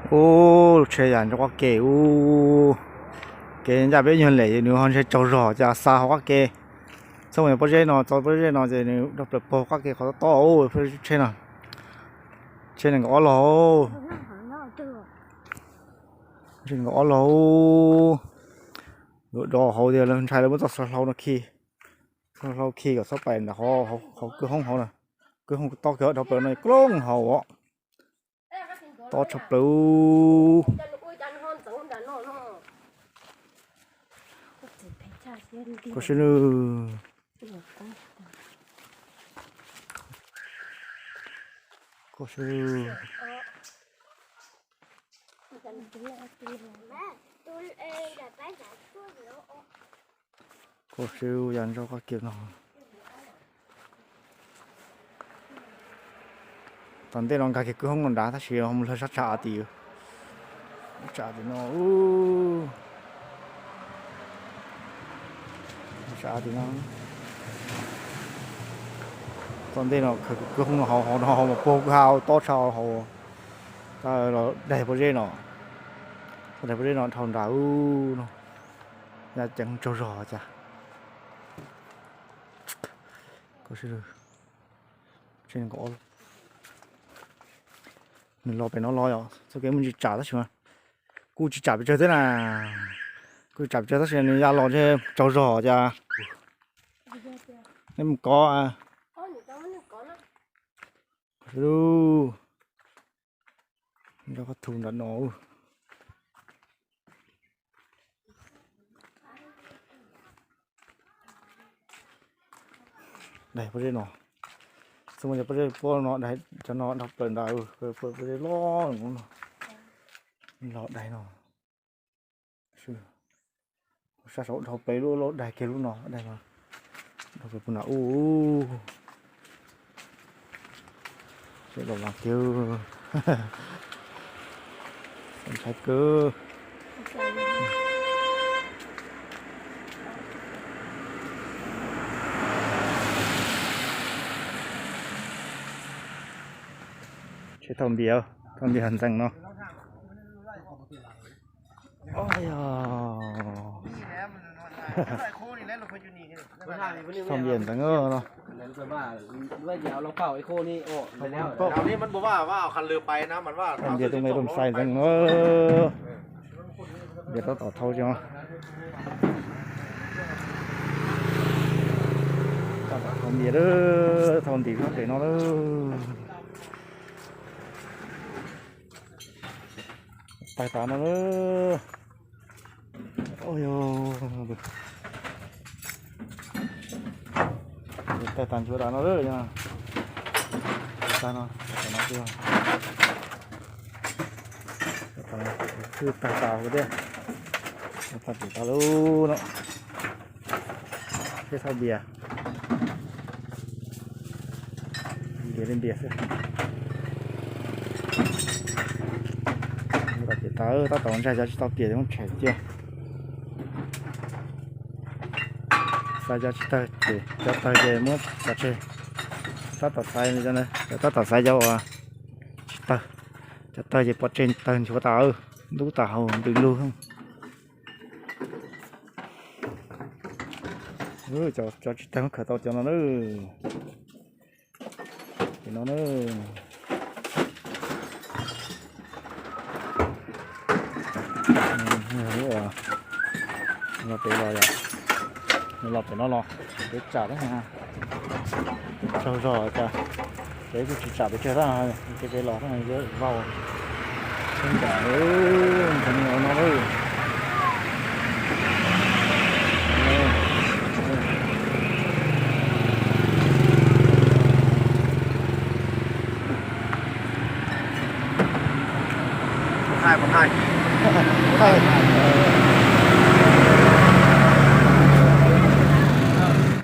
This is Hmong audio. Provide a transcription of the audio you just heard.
Ub, lub tsheb yam ntshe qab ke ub. Kev ncaj peb nyuag lem nws ho ntshe tsaug zog cas xa hauv qab ke. Txhob mus pob zeb no, txog pob zeb no ces nws dhau plaws pag qab ke qhov tob tob. Tsheb no, tsheb nees nkaum ob log, tsheb nees nkaum ob log. Yuav do hauv tias lawv ntshai lawv muab txoj xov hlau no khi, xov hlau khi kom txhob pais ntawm qhov kwj hoob hauv na. Kwj hoob tob kiag dhau plaws no, klooj hauv os. Tob tshaj plaws. Koj saib nawb. Koj saib. Koj saib yam ntshe qab ke no. Tom ntej no nkag kiag kwj hoob no nrad tab sis ho mus lawg sab tshav av tim, tshav av tim no, tshav av tim no. Tom ntej no kwj hoob no hauv, hauv no hauv mas puag kwj ha tob tshaj hauv. Los daig pob zeb no, daig pob zeb no dhau nrad no. Yam ceev tsaug zog cas. Nws los pem no los yom, txoj kev muaj ntsis tsam tab sis mas kuj tsis tsam pes tsawg thiab na. Kuj tsis tsam pes tsawg tab sis nws ya los ntshe tsaug zog cas. Nej mus kov. Nrog qab thu nram no. Daig pob zeb no, xws li cov pob zeb puab no, cov no dhau plaws nrad, pob zeb loj no, los daig no. Sab saud dhau plaws lub, daig kiag lub no, daig no. Dhau plaws puag nram ub. Sab los las kiag. Ntshai kawg. Tsheb thauj npias, thauj npias ntxeev no. Thauj npias ntxeev no. Thauj npias tus me tus xais ntxeev no. Npias tab tom thauj tso. Tab tom thauj npias, thauj ntim pem no lawm. Taig tas no lawm. Taig tas nchuav tas no lawm. Taig tas no, no, twb taig tas huv thiab. Tag pem tas lawm no. Tsheb thauj npias, npias li npias xwb. Kom pem tas, tab tom ntsaig cov tsis tau piam ces muab tshem cia. Xaiv cov tsis tawg ces, cov tawg ces muab pov tseg. Tab tom xaiv, cov tab tom xaiv cov uas tsis tawg, cov tawg ces pov tseg, tawg nchuav tas, ntub tas hauv ntws lug. Cov tsis tawg muab khaws tau cov no na. Ces no na, los pem los yom, los pem no los, pem tsam thiab, tsaug zog cas, pem kuj tsis tsam pes tsawg thiab, ces pem los thiab yuav vau, sab nram, ntawm no lawm. Hai, một hai. Hai.